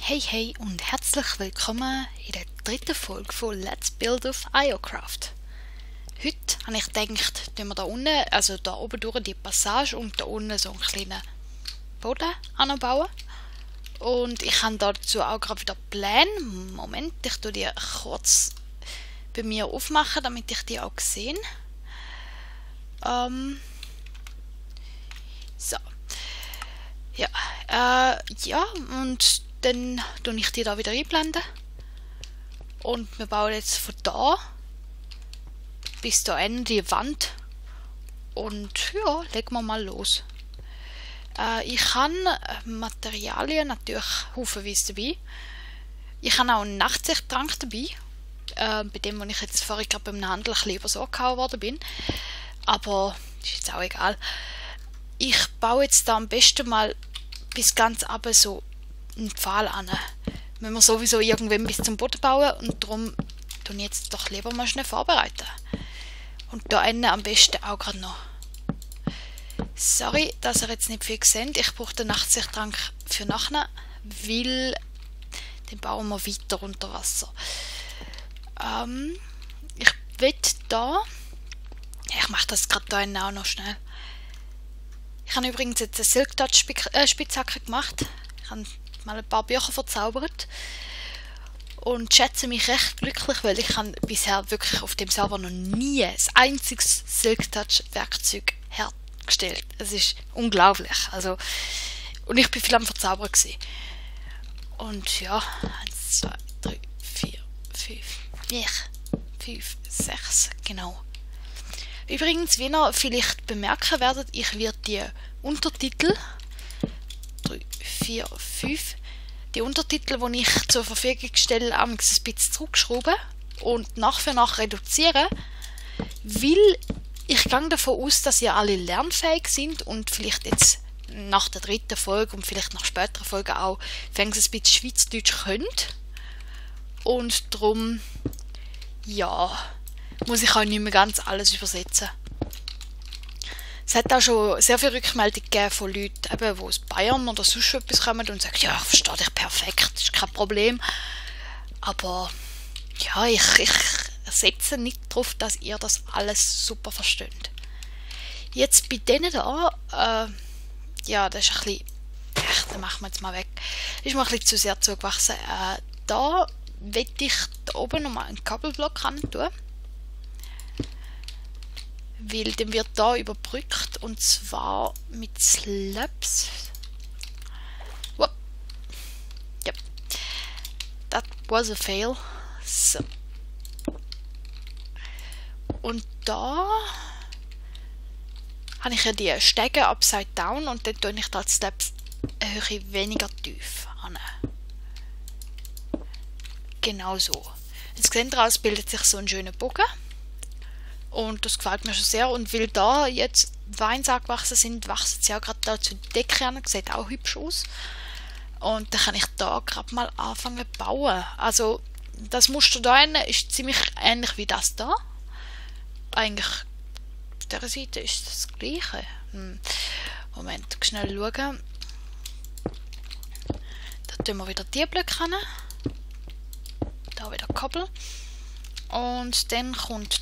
Hey hey und herzlich willkommen in der dritten Folge von Let's Build of IOcraft. Heute habe ich gedacht, tun wir da unten, also da oben durch die Passage und da unten so einen kleinen Boden anbauen. Und ich habe dazu auch gerade wieder Pläne. Moment, ich tue die kurz bei mir aufmachen, damit ich die auch sehe. So. Ja, und dann tue ich die da wieder einblenden. Und wir bauen jetzt von da bis da Ende die Wand. Und ja, legen wir mal los. Ich habe Materialien natürlich haufenweise dabei. Ich habe auch einen Nachtsichttrank dabei. Bei dem, wo ich jetzt vorher gerade beim Handel ein bisschen übersorgt worden bin. Aber ist jetzt auch egal. Ich baue jetzt da am besten mal bis ganz runter so einen Pfahl an. Wenn wir sowieso irgendwann bis zum Boden bauen und darum tun jetzt doch lieber mal schnell vorbereiten. Und da innen am besten auch gerade noch. Sorry, dass ihr jetzt nicht viel seht. Ich brauche den Nachtsichttrank für nachher, weil den bauen wir weiter unter Wasser. Ich will da. Ich mache das gerade da innen auch noch schnell. Ich habe übrigens jetzt eine Silk Touch Spitzhacke gemacht. Ich habe mal ein paar Bücher verzaubert. Und schätze mich recht glücklich, weil ich habe bisher wirklich auf dem Server noch nie ein einziges Silk Touch Werkzeug hergestellt. Es ist unglaublich. Also, und ich bin viel am Verzaubern gewesen. Und ja, 1, 2, 3, 4, 5, 6, genau. Übrigens, wie ihr vielleicht bemerken werdet, ich werde die Untertitel 3, 4, 5, die Untertitel, die ich zur Verfügung stelle, ein bisschen zurückschrauben und nach für nach reduzieren, weil ich gehe davon aus, dass ihr alle lernfähig sind und vielleicht jetzt nach der dritten Folge und vielleicht nach späteren Folgen auch ein bisschen Schweizerdeutsch könnt. Und darum, ja, muss ich auch nicht mehr ganz alles übersetzen. Es hat auch schon sehr viele Rückmeldungen gegeben von Leuten, eben, die aus Bayern oder sonst etwas kommen und sagen, ja, ich verstehe dich perfekt, das ist kein Problem. Aber ja, ich setze nicht darauf, dass ihr das alles super versteht. Jetzt bei denen da, ja, das ist ein bisschen, den machen wir jetzt mal weg, das ist mir ein bisschen zu sehr zugewachsen. Da will ich da oben nochmal einen Kabelblock ran tun. Weil dann wird da überbrückt und zwar mit Slabs. Yep. That was a fail. So. Und da habe ich ja die Stege upside down und dann tue ich da die Slabs eine Höhe weniger tief an. Genau so. Jetzt seht ihr, es bildet sich so ein schöner Bogen. Und das gefällt mir schon sehr. Und weil da jetzt Weins angewachsen sind, wachsen sie auch gerade da zu der Decke an. Sieht auch hübsch aus. Und dann kann ich da gerade mal anfangen zu bauen. Also das Muster da ist ziemlich ähnlich wie das da. Eigentlich auf dieser Seite ist das gleiche. Moment, schnell schauen. Da tun wir wieder die Blöcke hin. Da wieder Kabel. Und dann kommt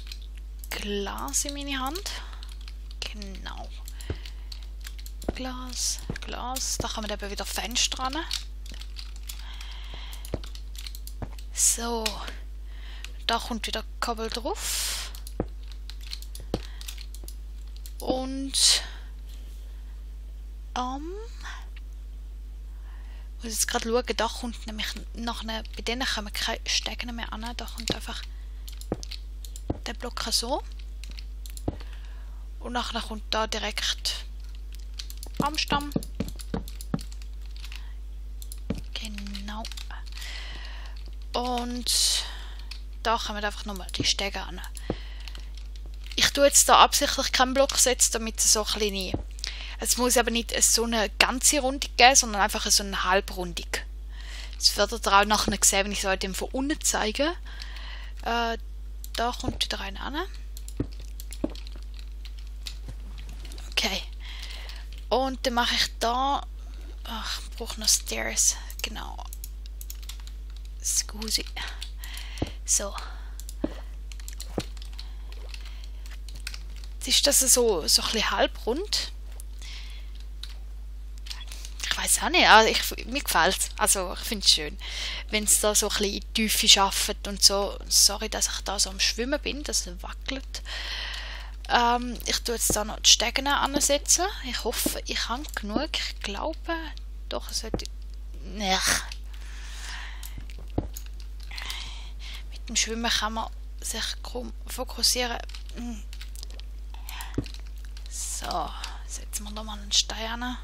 Glas in meine Hand. Genau. Glas. Da kann man eben wieder Fenster ran. So. Da kommt wieder Kabel drauf. Und muss jetzt gerade schauen, da kommt nämlich nachher, bei denen kommen keine Stegen mehr an. Da kommt einfach der Block so. Und nachher kommt da direkt am Stamm. Genau. Und da kommen einfach nochmal die Stege an. Ich tue jetzt da absichtlich keinen Block setzen, damit es so kleine. Es muss aber nicht so eine ganze Rundung geben, sondern einfach so eine Halbrundung. Das werdet ihr auch nachher sehen, wenn ich es euch von unten zeige. Da kommt wieder einer an. Okay. Und dann mache ich da. Ach, ich brauche noch Stairs. Genau. Scusi. So. Jetzt ist das so ein bisschen halbrund. Ich weiß auch nicht, also mir gefällt es. Also ich finde es schön, wenn es da so ein bisschen in die Tiefe arbeitet und so. Sorry, dass ich da so am Schwimmen bin, dass es wackelt. Ich tue jetzt da noch die Stegen ansetzen. Ich hoffe, ich habe genug. Ich glaube, doch, es sollte... Nee. Mit dem Schwimmen kann man sich kaum fokussieren. So, setzen wir da mal einen Stein an.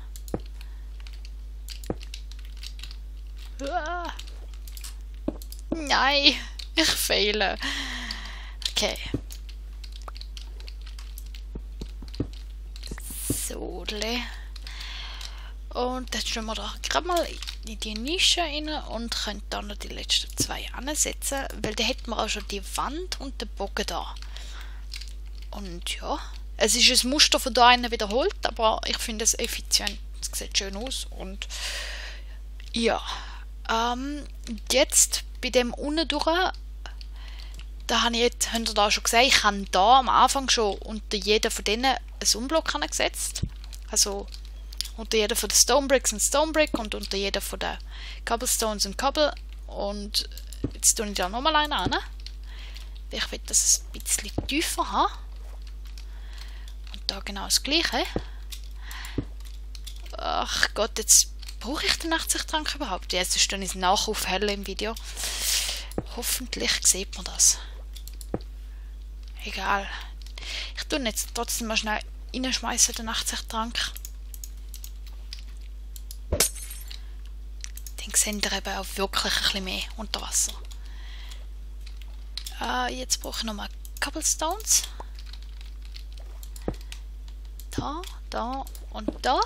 Nein, ich fehle. Okay. So. Und jetzt schauen wir da gerade mal in die Nische rein und können dann noch die letzten zwei ansetzen, weil da hätten wir auch schon die Wand und den Bogen da. Und ja, es ist ein Muster von da einen wiederholt, aber ich finde es effizient. Es sieht schön aus und ja. Jetzt bei dem unten durch, da habe ich jetzt, habt ihr da schon gesehen, ich habe da am Anfang schon unter jedem von denen einen Unblock gesetzt. Also unter jedem von den Stonebricks ein Stonebrick und unter jedem von den Cobblestones ein Cobble. Und jetzt tue ich da nochmal einen an. Ich will das ein bisschen tiefer haben. Und da genau das gleiche. Ach Gott, jetzt brauche ich den 80-Trank überhaupt? Ja, jetzt stehe ich nachher auf hell im Video. Hoffentlich sieht man das. Egal. Ich tue jetzt trotzdem mal schnell reinschmeißen, den 80-Trank. Dann sehen wir eben auch wirklich ein bisschen mehr unter Wasser. Jetzt brauche ich nochmal Cobblestones. Da und da.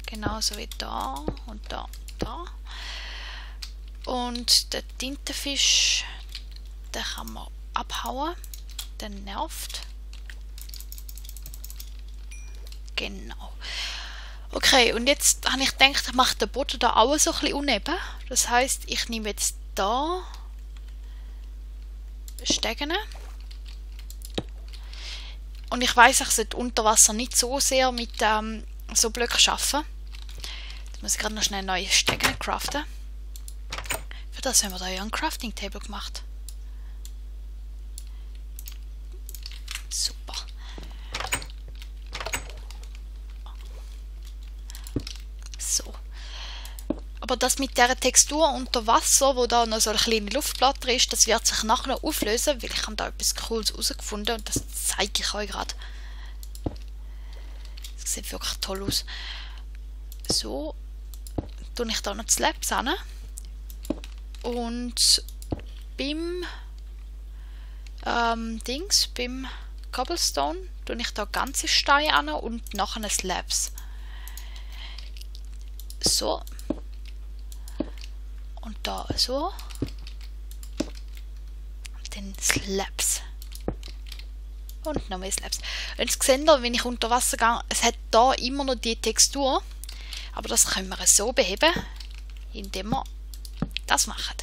Genauso wie da und da und da. Und der Tintenfisch, den kann man abhauen. Der nervt. Genau. Okay, und jetzt habe ich gedacht, ich mache den Boden da auch so ein bisschen uneben. Das heisst, ich nehme jetzt da Stegen. Und ich weiss, ich sollte unter Wasser nicht so sehr mit so Blöcken arbeiten. Jetzt muss ich gerade noch schnell neue Stegen craften. Für das haben wir da ja ein Crafting Table gemacht. Super. So. Aber das mit dieser Textur unter Wasser, wo da noch so eine kleine Luftplatte ist, das wird sich nachher noch auflösen, weil ich habe da etwas Cooles herausgefunden und das zeige ich euch gerade. Das sieht wirklich toll aus. So, tue ich da noch die Slabs an. Und beim beim Cobblestone tue ich da ganze Steine an und nachher Slabs. So. Und da so. Und dann Slabs. Und noch mehr Slabs. Und jetzt seht ihr, wenn ich unter Wasser gehe, es hat da immer noch die Textur. Aber das können wir so beheben, indem wir das machen.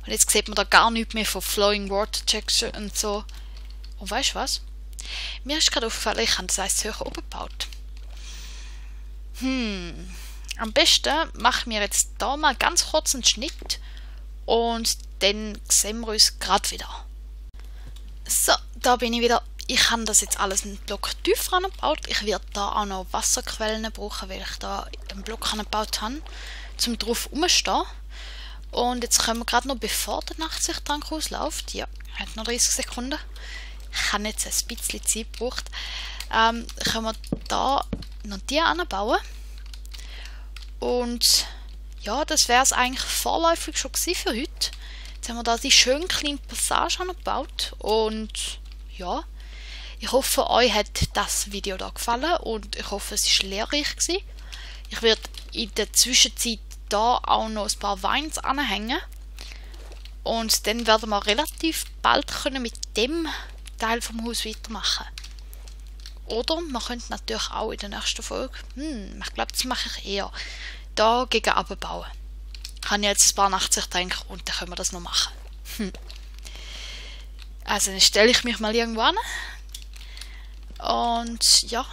Und jetzt sieht man da gar nichts mehr von Flowing Water Texture und so. Und weißt du was? Mir ist gerade aufgefallen, ich habe das eins höher oben gebaut. Am besten machen wir jetzt da mal ganz kurz einen Schnitt und dann sehen wir uns gerade wieder. So, da bin ich wieder. Ich habe das jetzt alles einen Block tiefer angebaut. Ich werde da auch noch Wasserquellen brauchen, weil ich da einen Block angebaut habe, um drauf rumzustehen. Und jetzt können wir gerade noch, bevor der Nachtsichttank ausläuft, ja, hat noch 30 Sekunden, ich habe jetzt ein bisschen Zeit gebraucht, können wir da noch die anbauen. Und ja, das wäre es eigentlich vorläufig schon gewesen für heute. Jetzt haben wir da die schöne kleine Passage angebaut und ja, ich hoffe, euch hat das Video da gefallen und ich hoffe, es war lehrreich gewesen. Ich werde in der Zwischenzeit da auch noch ein paar Vines anhängen und dann werden wir relativ bald können mit dem Teil vom Haus weitermachen. Oder man könnte natürlich auch in der nächsten Folge, ich glaube, das mache ich eher, da gegen runter bauen. habe ich jetzt ein paar Nachtsicht gedacht und dann können wir das noch machen. Also dann stelle ich mich mal irgendwo an. Und ja,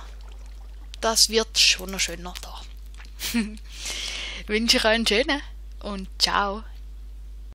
das wird schon noch schöner da. Wünsche ich euch einen schönen und ciao.